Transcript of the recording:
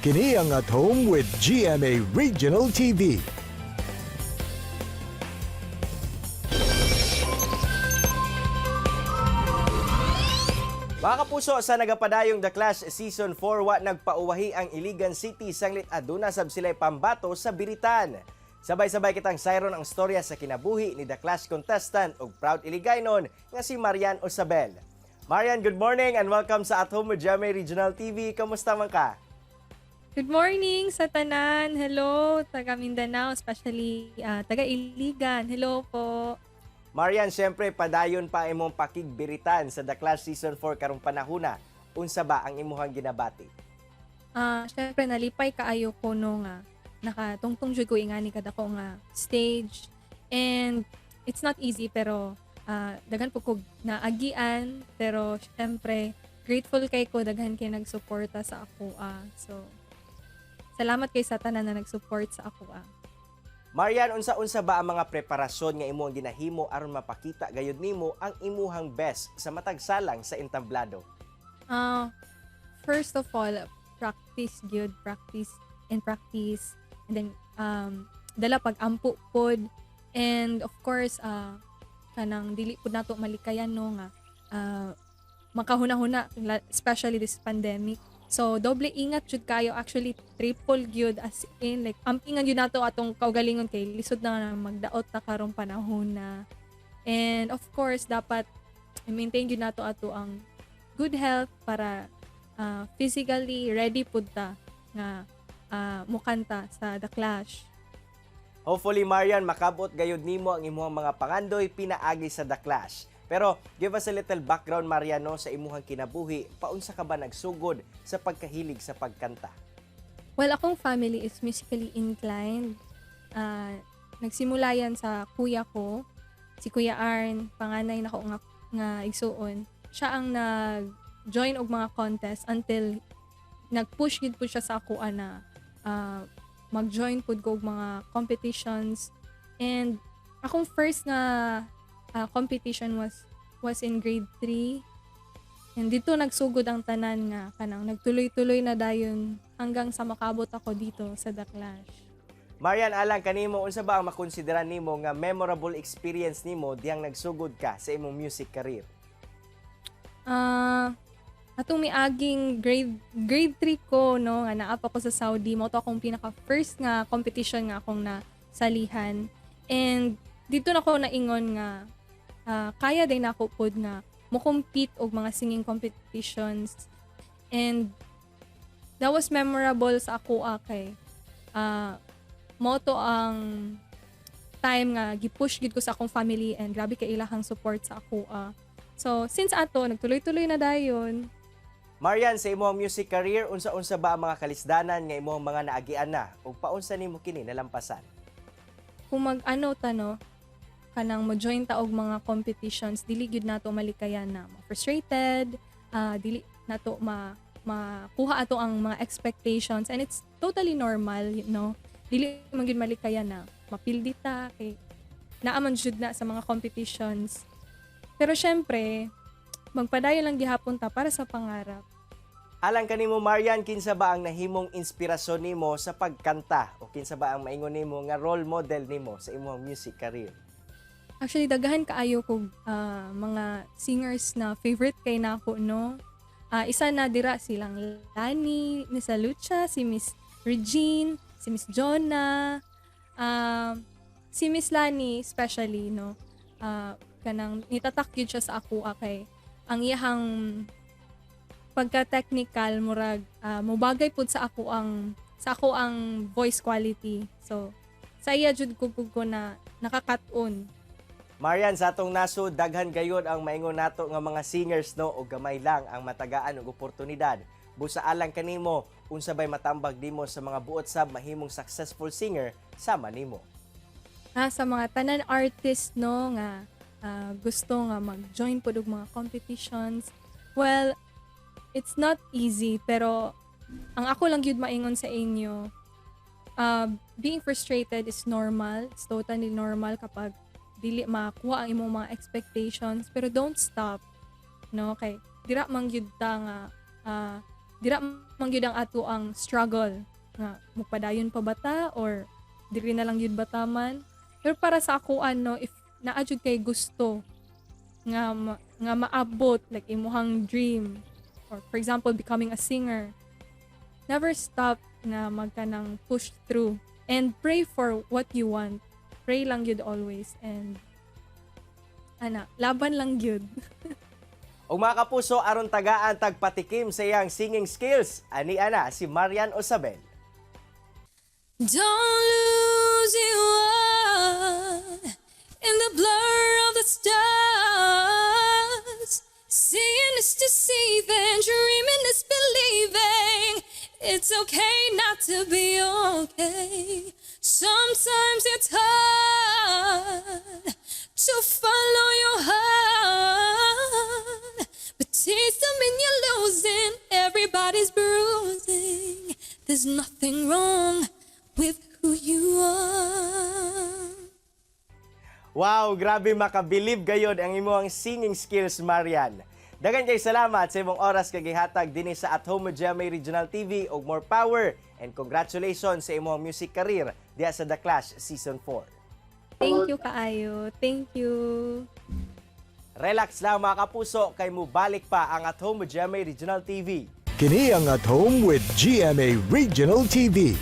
Kini ang At Home with GMA Regional TV. Mga kapuso, sa nagapadayong The Clash Season 4, wa nagpauwahi ang Iligan City sanglit aduna sab sila'y pambato sa Biritan. Sabay-sabay kitang sayron ang storya sa kinabuhi ni The Clash contestant ug proud Iligaynon nga si Marian Osabel. Marian, good morning and welcome sa At Home with GMA Regional TV. Kamusta man ka? Good morning sa tanan. Hello, taga Mindanao, especially taga Iligan. Hello po. Marian, syempre padayon pa imong pakigbiritan sa The Clash Season 4 karong panahuna. Unsa ba ang imuhang ginabati? Syempre nalipay kaayo ko no nga nakatungtong jud ko ingani kadako nga stage, and it's not easy, pero daghan po ko naagian, pero syempre grateful kay ko, daghan kay nagsuporta sa ako. So salamat kay sa tanan na nag-support sa ako. Marian, unsa-unsa ba ang mga preparasyon nga imong ginahimo aron mapakita gayud nimo ang imuhang best sa matag salang sa entablado? First of all, practice good, practice and practice. And then, dala pag-ampo pod. And of course, kanang dili pud nato malikayan no nga makahuna-huna, especially this pandemic. So, doble ingat jud kayo. Actually, triple gyud, as in, like, ampingan gyud nato atong kaugalingon kay lisod na magdaot ta karong panahon na. And of course, dapat i-maintain gyud nato ato ang good health para physically ready pud ta nga mukanta sa The Clash. Hopefully, Marian, makabot gayud nimo ang imuhang mga pangandoy pinaagi sa The Clash. Pero give us a little background, Mariano, sa imuhang kinabuhi. Paunsa ka ba nagsugod sa pagkahilig sa pagkanta? Well, akong family is musically inclined. Nagsimula yan sa kuya ko, si Kuya Arn, panganay nako nga igsuon. Siya ang nag-join og mga contest until nag-push gid po siya sa ako na mag-join pud ko og mga competitions. And akong first nga competition was in grade 3. And dito nagsugod ang tanan nga kanang nagtuloy-tuloy na dayon hanggang sa makabot ako dito sa The Clash. Marian, alang kanimo, unsa ba ang makonsidera nimo nga memorable experience nimo diyang nagsugod ka sa imong music career? Atong miaging grade grade 3 ko no nga naa pa ko sa Saudi, mao to akong pinaka first nga competition nga akong nasalihan, and dito na ko naingon nga kaya din nako pod nga mo compete og mga singing competitions, and that was memorable sa ako kay mao to ang time nga gipush gid ko sa akong family, and grabe kay ilahang support sa ako. So since ato, nagtuloy-tuloy na dayon. Marian, sa imong music career, unsa-unsa ba ang mga kalisdanan nga imong mga naagian na ug paunsa nimo kini nalampasan? Kung mag-ano ta no, kanang mo-join ta og mga competitions, dili gyud nato malikayan na ma-frustrated, dili nato makuha ato ang mga expectations, and it's totally normal. Dili man gyud malikayan na mapildi ta kay naa man jud na sa mga competitions. Pero syempre, magpadayon lang gihapon ta para sa pangarap. Alang kanimo, Marian, kinsa ba ang nahimong inspirasyon nimo sa pagkanta o kinsa ba ang maingon nimo nga role model nimo sa imong music career? Actually, daghan kaayo kog mga singers na favorite kay nako no. Isa na dira silang Lani Misalucha, si Miss Regine, si Miss Jonah, si Miss Lani especially no. Kanang nitatak yun siya sa ako kay ang iyahang pagka-technical, murag mobagay pud sa ako ang voice quality. So sa iya jud ko pud ko na nakakat-on. Marian, sa atong nasod, daghan gayud ang maingon nato nga mga singers no, o gamay lang ang matagaan og oportunidad. Busa alang kanimo, unsa bay matambag nimo sa mga buot sab mahimong successful singer sama nimo? Sa mga tanan artist no nga gusto nga mag-join pod og mga competitions. Well, it's not easy, pero ang ako lang gyud maingon sa inyo, being frustrated is normal. It's totally normal kapag dili makuha ang imong mga expectations, pero don't stop no, kay dira man gyud ta nga Dira man gyud ang ato ang struggle nga mupadayon pa ba ta or diri na lang gyud ba ta man. Pero para sa ako, ano, if naa jud kay gusto nga maabot, like imuhang dream or, for example, becoming a singer, never stop na magkanang push through and pray for what you want. Pray lang gyud always and ana, laban lang gyud. Ug mga kapuso, aron tagaan tagpatikim sa iyang singing skills, ani ana si Marian Osabel. Don't lose you in the blur of the stars. Seeing is deceiving, dreaming is believing. It's okay not to be okay. Sometimes it's hard to follow your heart. But taste them and you're losing. Everybody's bruising. There's nothing wrong with who you are. Wow, grabe, makabilib gayod ang imong singing skills, Marian. Daghan kay salamat sa imong oras kag gihatag dinhi sa At Home with GMA Regional TV og more power and congratulations sa imong music career diha sa The Clash Season 4. Thank you kaayo. Thank you. Relax lang, mga kapuso, kay mubalik pa ang At Home with GMA Regional TV. Kini ang At Home with GMA Regional TV.